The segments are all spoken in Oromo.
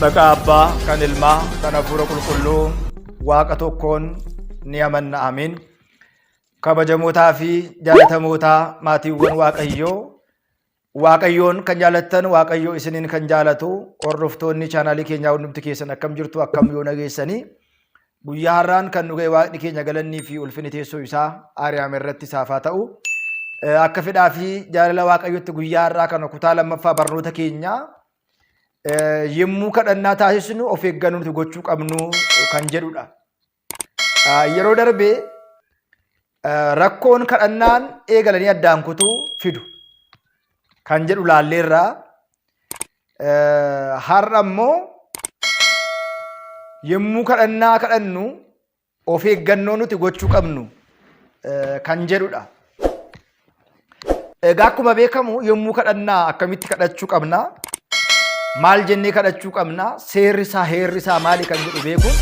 Maqaa Abbaa, kan Ilmaa, kan Hafuura Qulqulluu, Waaqa tokkoon ni amanna. Amiin. Kabajamootaa fi jaalatamootaa maatiiwwan Waaqayyoo, Waaqayyoon kan jaalattan, Waaqayyoo isiniin kan jaalatu, hordoftoonni chaanaalii keenyaa hundumti keessan akkam jirtu, akkam yoo nageessanii? Guyyaa har'aan kan nu ga'e Waaqni keenya galannii fi ulfinni teessoo isaa Aariyaam irratti isaaf haa ta'u. Akka fedhaa fi jaalala Waaqayyootti guyyaa har'aa kana kutaa lammaffaa barnoota keenyaa yommuu kadhannaa taasisnu of eeggannoo nuti gochuu qabnu kan jedhudha. Yeroo darbe rakkoon kadhannaan eegalanii addaan kutuu fidu kan jedhu laalleerraa. Har'a immoo yommuu kadhannaa kadhannu of eeggannoo nuti gochuu qabnu kan jedhudha. Egaa akkuma beekamu yommuu kadhannaa akkamitti kadhachuu qabna? Maal jennee kadhachuu qabna? Seerri isaa heerri isaa maali kan jedhu beekuun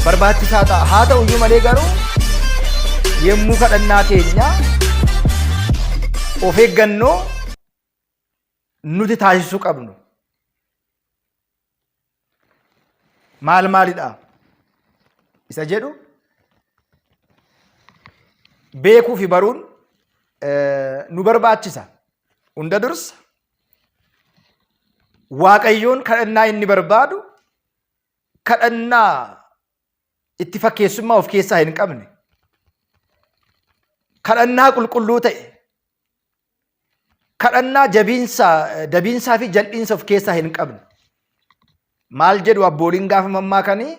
barbaachisaa ta'a. Haa ta'u iyyuu malee garuu yommuu kadhannaa keenya of eeggannoo nuti taasisuu qabnu maal maalidha isa jedhu beekuu fi baruun nu barbaachisa. Hunda dursa Waaqayyoon kadhannaa inni barbaadu kadhannaa itti fakkeessummaa of keessaa hin qabne, kadhannaa qulqulluu ta'e, kadhannaa jabiinsaa, dabiinsaa fi jal'iinsa of keessaa hin qabne. Maal jedhu abbooliin gaafa mammaakanii?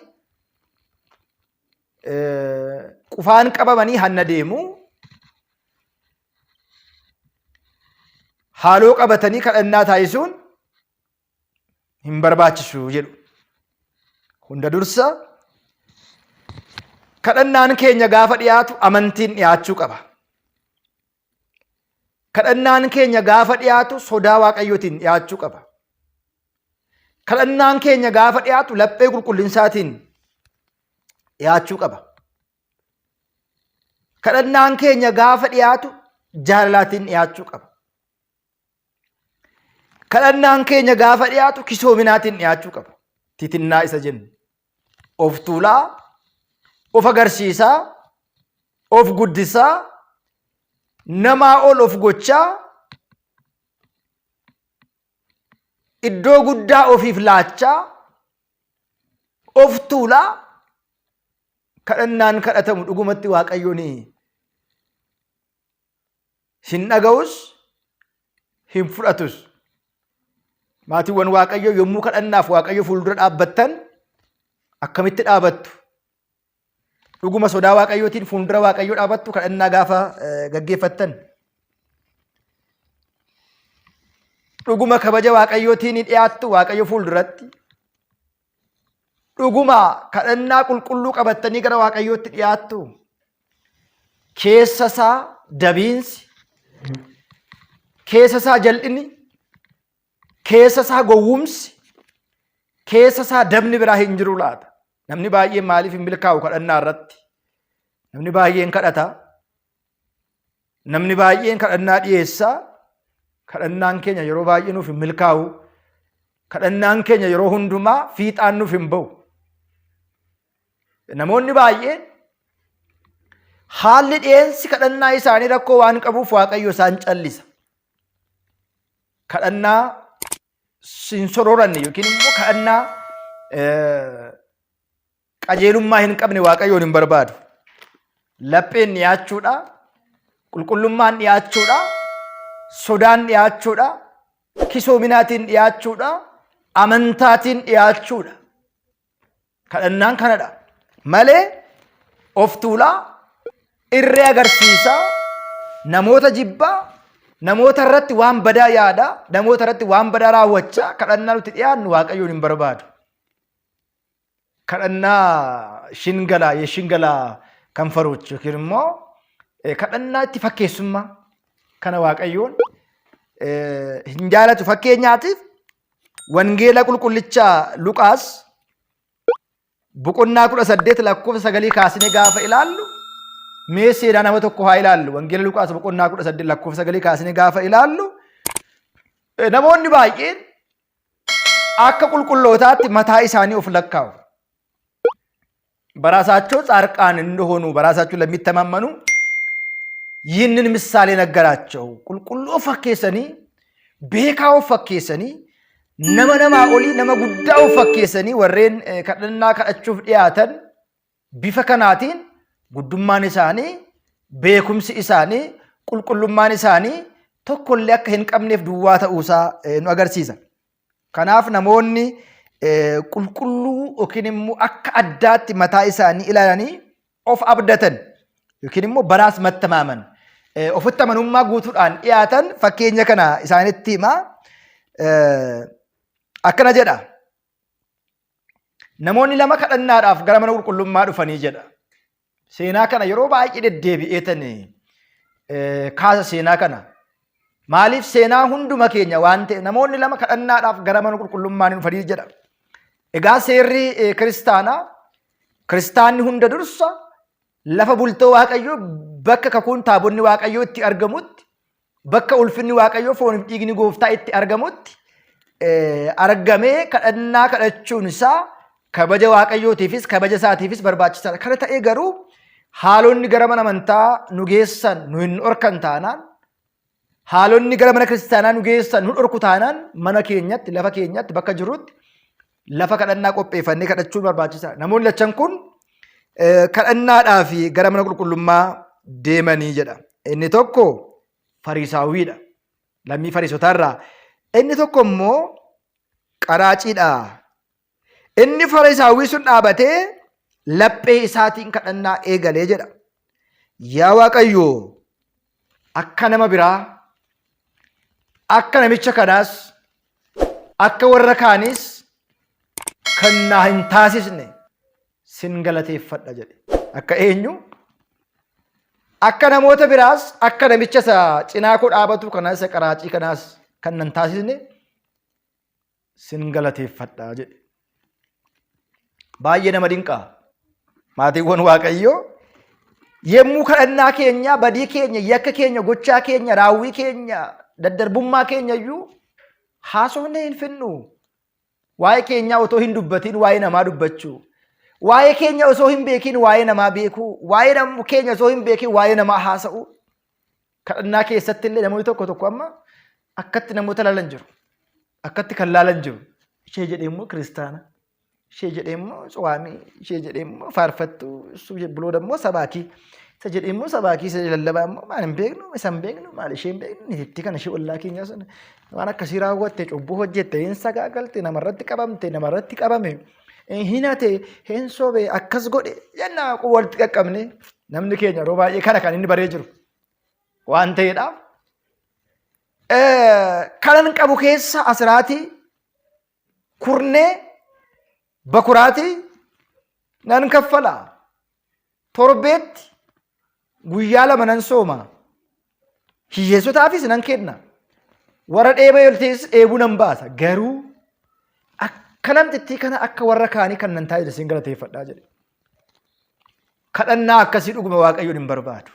Qufaan qabamanii hanna deemu, haaloo qabatanii kadhannaa taasisuun hin barbaachisu jedhu. Hunda dursa kadhannaan keenya gaafa dhiyaatu amantiin dhiyaachuu qaba. Kadhannaan keenya gaafa dhiyaatu sodaa Waaqayyootiin dhiyaachuu qaba. Kadhannaan keenya gaafa dhiyaatu laphee qulqullinsaatiin dhiyaachuu qaba. Kadhannaan keenya gaafa dhiyaatu jaalalaatiin dhiyaachuu qaba. Kadhannaan keenya gaafa dhiyaatu kisoominaatiin dhiyaachuu qaba. Titinnaa isa jennu. Of tuulaa, of agarsiisaa, of guddisaa, namaa ol of gochaa, iddoo guddaa ofiif laachaa, of tuulaa kadhannaan kadhatamu dhugumatti Waaqayyoon hin dhaga'us, hin fudhatus. Maatiiwwan Waaqayyoo, yommuu kadhannaaf Waaqayyo fuuldura dhaabbattan akkamitti dhaabattu? Dhuguma sodaa Waaqayyootiin fuuldura Waaqayyoo dhaabattu kadhannaa gaafa gaggeeffattan? Dhuguma kabaja Waaqayyootiin ni dhiyaattu Waaqayyo fuulduratti? Dhuguma kadhannaa qulqulluu qabattanii gara Waaqayyootti dhiyaattu? Keessa isaa dabiinsi, keessa isaa jal'inni, keessa isaa gowwumsi, keessa isaa dabni biraa hin jiru laata? Namni baay'een maaliif hin milkaa'u kadhannaa irratti? Namni baay'een kadhata. Namni baay'een kadhannaa dhiyeessa. Kadhannaan keenya yeroo baay'ee nuuf hin milkaa'u. Kadhannaan keenya yeroo hundumaa fiixaan nuuf hin ba'u. Namoonni baay'een haalli dhiyeensi kadhannaa isaanii rakkoo waan qabuuf Waaqayyo isaan callisa. Kadhannaa hin sorooranne yookiin immoo kadhannaa qajeelummaa hin qabne Waaqayyoon hin barbaadu. Lapheen dhiyaachuudha, qulqullummaan dhiyaachuudha, sodaan dhiyaachuudha, kisoominaatiin dhiyaachuudha, amantaatiin dhiyaachuudha. Kadhannaan kanadha. Malee of tuulaa, irree agarsiisaa, namoota jibbaa, namoota irratti waan badaa yaadaa, namoota irratti waan badaa raawwachaa kadhannaa nuti dhiyaannu Waaqayyoon hin barbaadu. Kadhannaa shingalaa, yeshingalaa kanfaroch yookiin immoo kadhannaa itti fakkeessummaa kana Waaqayyoon hin jaalatu. Fakkeenyaatiif Wangeela qulqullicha Luqaas boqonnaa 18 lakkoofsa 9 kaasnee gaafa ilaallu, mee seenaa nama tokko haa ilaallu. Wangeela Luqaas boqonnaa 18 lakkoofsa 9 kaasnee gaafa ilaallu, namoonni baay'een Akka qulqullootaatti mataa isaanii of lakkaa'u. በራሳቸው ጻድቃን እንደሆኑ በራሳቸው ለሚተማመኑ ይህንን ምሳሌ ነገራቸው። Qulqulluu of fakkeessanii, beekaa of fakkeessanii, nama namaa olii, nama guddaa of fakkeessanii warreen kadhannaa kadhachuuf dhiyaatan bifa kanaatiin guddummaan isaanii, beekumsi isaanii, qulqullummaan isaanii tokkollee akka hin qabneef duwwaa ta'uusaa nu agarsiisa. Kanaaf namoonni qulqulluu yookiin immoo akka addaatti mataa isaanii ilaalanii of abdatan yookiin immoo baraas mattamaaman ofitti amanummaa guutuudhaan dhiyaatan fakkeenya kana isaanitti himaa. Akkana jedha. Namoonni lama kadhannaadhaaf gara mana qulqullummaa dhufanii jedha. Seenaa kana yeroo baay'ee deddeebi'eetan kaasa seenaa kana. Maaliif? Seenaa hunduma keenya waan ta'e. Namoonni lama kadhannaadhaaf gara mana qulqullummaa ni dhufanii jedha. Egaa seerri kiristaanaa, kiristaanni hunda dursa lafa bultoo Waaqayyoo, bakka kakuun taabonni Waaqayyoo itti argamutti, bakka ulfinni Waaqayyoo, fooniif dhiigni gooftaa itti argamutti argamee kadhannaa kadhachuun isaa kabaja Waaqayyootiifis kabaja isaatiifis barbaachisaadha. Kana ta'ee garuu haalonni gara mana amantaa nu geessan nu hin dhorkan taanaan, haalonni gara mana kiristaanaa nu geessan nu dhorku taanaan, mana keenyatti, lafa keenyatti, bakka jirrutti lafa kadhannaa qopheeffannee kadhachuun barbaachisaadha. Namoonni lachan kun kadhannaadhaaf gara mana qulqullummaa deemanii jedha. Inni tokko Fariisaawiidha. Lammii Fariisotaarraa. Inni tokko immoo qaraaciidha. Inni Fariisaawwii sun dhaabatee laphee isaatiin kadhannaa eegalee jedha. Yaa Waaqayyo, akka nama biraa, akka namicha kanaas, akka warra kaanis kan naa hin taasisne sin galateeffadha jedhe. Akka eenyu? Akka namoota biraas, akka namicha isa cinaa koo dhaabatu kanaas, isa qaraacii kanaas kan nan taasisne sin galateeffadha jedhe. Baay'ee nama dinqaa. Maatiiwwan Waaqayyoo, yommuu kadhannaa keenya, badii keenya, yakka keenya, gochaa keenya, raawwii keenya, daddarbummaa keenya iyyuu haasofnee hin finnu. Waa'ee keenyaa otoo hin dubbatiin waa'ee namaa dubbachuu. Waa'ee keenya osoo hin beekiin waa'ee namaa beekuu. Waa'ee keenya osoo hin beekiin waa'ee namaa haasa'uu. Kadhannaa keessatti illee namoonni tokko tokko amma akkatti namoota laalan jiru. Akkatti kan laalan jiru. Ishee jedhee immoo kiristaana. Ishee jedhee immoo tsuwaamii. Ishee jedhee immoo faarfattuu. Buloo immoo sabaakii. Isa jedhee immoo sabaakii, isa lallabaa immoo maal hin beeknu, isa hin beeknu, maal ishee hin beeknu, nititti kana ishee ollaa keenyaa sana waan akkasii raawwatte, cubbuu hojjette, hin sagaagalte, namarratti qabamte, namarratti qabame, hin hate, hin sobe, akkas godhe jenna walitti qaqqabne. Namni keenya yeroo baay'ee kana kan inni baree jiru waan ta'eedhaaf. Kanan qabu keessa asiraatii, kurnee, bakuraatii nan kaffala. Torbeetti guyyaa 2 nan sooma. Hiyyeessotaafis nan kenna. Warra dheebayoltees dheebuu nan baasa. Garuu akka namtittii kana, akka warra kaanii kan nan taa'e sin galateeffadhaa jedhe. Kadhannaa akkasii dhuguma Waaqayyoon hin barbaadu.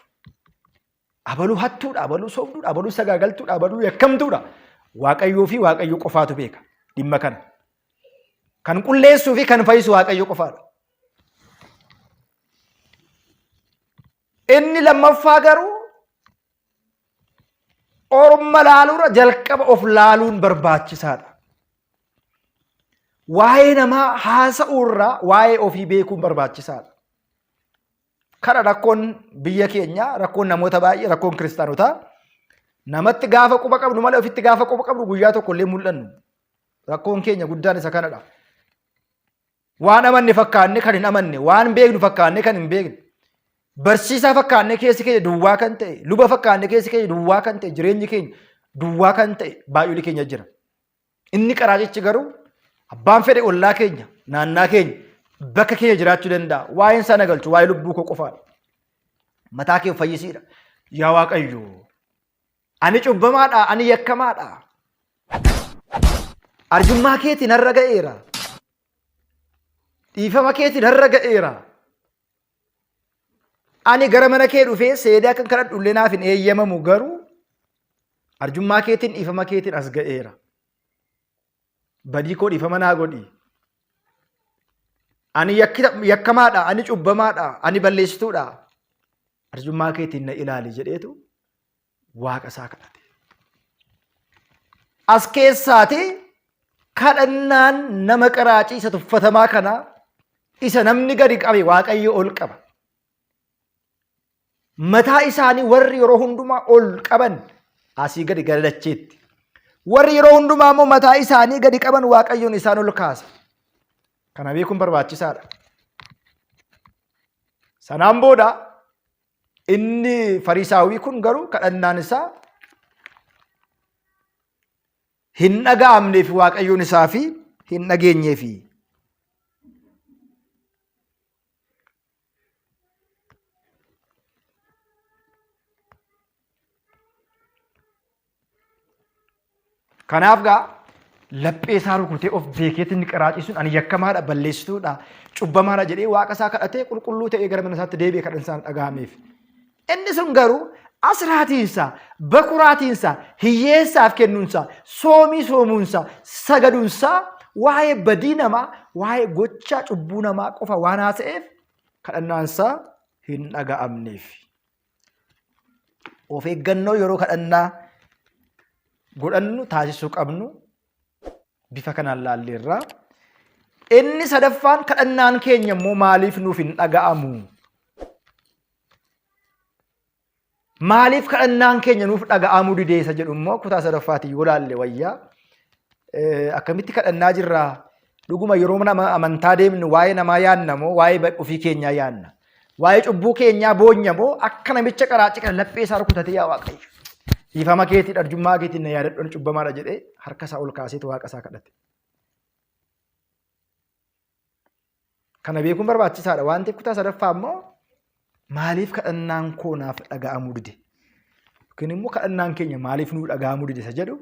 Abaluu hattuudha, abaluu sobduudha, abaluu sagaagaltuudha, abaluu yakkamtuudha. Waaqayyoo fi Waaqayyo qofaatu beeka dhimma kana. Kan qulleessuu fi kan fayyisu Waaqayyo qofaadha. Inni lammaffaa garuu orma laaluurra jalqaba of laaluun barbaachisaadha. Waa'ee namaa haasa'uurraa waa'ee ofii beekuun barbaachisaadha. Kana rakkoon biyya keenyaa, rakkoon namoota baay'ee, rakkoon kiristaanotaa, namatti gaafa quba qabnu malee ofitti gaafa quba qabnu guyyaa tokko illee mul'annu. Rakkoon keenya guddaan isa kanadha. Waan amanne fakkaanne kan hin amanne, waan beeknu fakkaanne kan hin beekne, barsiisaa fakkaanne keessi keenya duwwaa kan ta'e, luba fakkaanne keessi keenya duwwaa kan ta'e, jireenyi keenya duwwaa kan ta'e baay'ee keenya jira. Inni qaraacichi garuu abbaan fedhe ollaa keenya, naannaa keenya, bakka keenya jiraachuu danda'a. Waa'een isaa na galchu, waa'ee lubbuu koo qofaadha. Mataa kee fayyisiidha. Yaa Waaqayyo, ani cubbamaadha, ani yakkamaadha. Arjummaa keetiin har'a ga'eera. Dhiifama keetiin har'a ga'eera. Ani gara mana kee dhufee seedee akkan kadhadhu illee naaf hin eeyyamamu, garuu arjummaa keetiin, dhiifama keetiin as ga'eera. Badii koo dhiifama naa godhi. Ani yakkamaadha, ani cubbamaadha, ani balleessituudha. Arjummaa keetiin na ilaali jedheetu waaqa isaa kadhate. As keessaati kadhannaan nama qaraacii isa tuffatamaa kana isa namni gadi qabe Waaqayyo ol qaba. Mataa isaanii warri yeroo hundumaa ol qaban asii gadi gara dacheetti. Warri yeroo hundumaa immoo mataa isaanii gadi qaban Waaqayyoon isaan ol kaasa. Kana beekuun barbaachisaadha. Sanaan booda inni Fariisaawii kun garuu kadhannaan isaa hin dhaga'amneef Waaqayyoon isaa fi hin dhageenyeefi. Kanaaf gaa laphee isaa rukutee of beekeetti inni qaraacii sun ani yakkamaadha, balleessituudha, cubbamaadha jedhee waaqa isaa kadhatee qulqulluu ta'ee gara mana isaatti deebi'e kadhan isaan dhaga'ameef. Inni sun garuu asraatiinsa, bakuraatiinsa, hiyyeessaaf kennuunsa, soomii soomuunsa, sagaduunsa waa'ee badii namaa, waa'ee gochaa cubbuu namaa qofa waan haasa'eef kadhannaansaa hin dhaga'amneef. Of eeggannoo yeroo kadhannaa godhannu taasisuu qabnu bifa kanaan laalleerra. Inni sadaffaan kadhannaan keenya immoo maaliif nuuf hin dhaga'amu? Maaliif kadhannaan keenya nuuf dhaga'amuu didee isa jedhu immoo kutaa sadaffaatiin yoo laalle wayyaa. Akkamitti kadhannaa jirraa? Dhuguma yeroo nama amantaa deemnu waa'ee namaa yaadna moo waa'ee ofii keenyaa yaadna? Waa'ee cubbuu keenyaa boonya moo akka namicha qaraaci kana laphee isaa rukutatee yaa Waaqayyo. Dhiifama keetiin arjummaa keetiin na yaadadhu ani cubbamaadha jedhee harka isaa ol kaaseetu waaqa isaa kadhate. Kana beekuun barbaachisaadha. Waan ta'eef kutaa sadaffaa immoo maaliif kadhannaan koo naaf dhaga'amuu dide? Yookiin immoo kadhannaan keenya maaliif nuu dhaga'amuu dide isa jedhu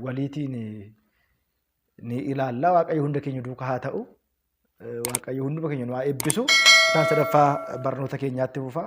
waliitiin ni ilaalla. Waaqayyo hunda keenya duukaa haa ta'u. Waaqayyo hunduma keenya nu haa eebbisu. Kutaan sadaffaa barnoota keenyaatti fufa.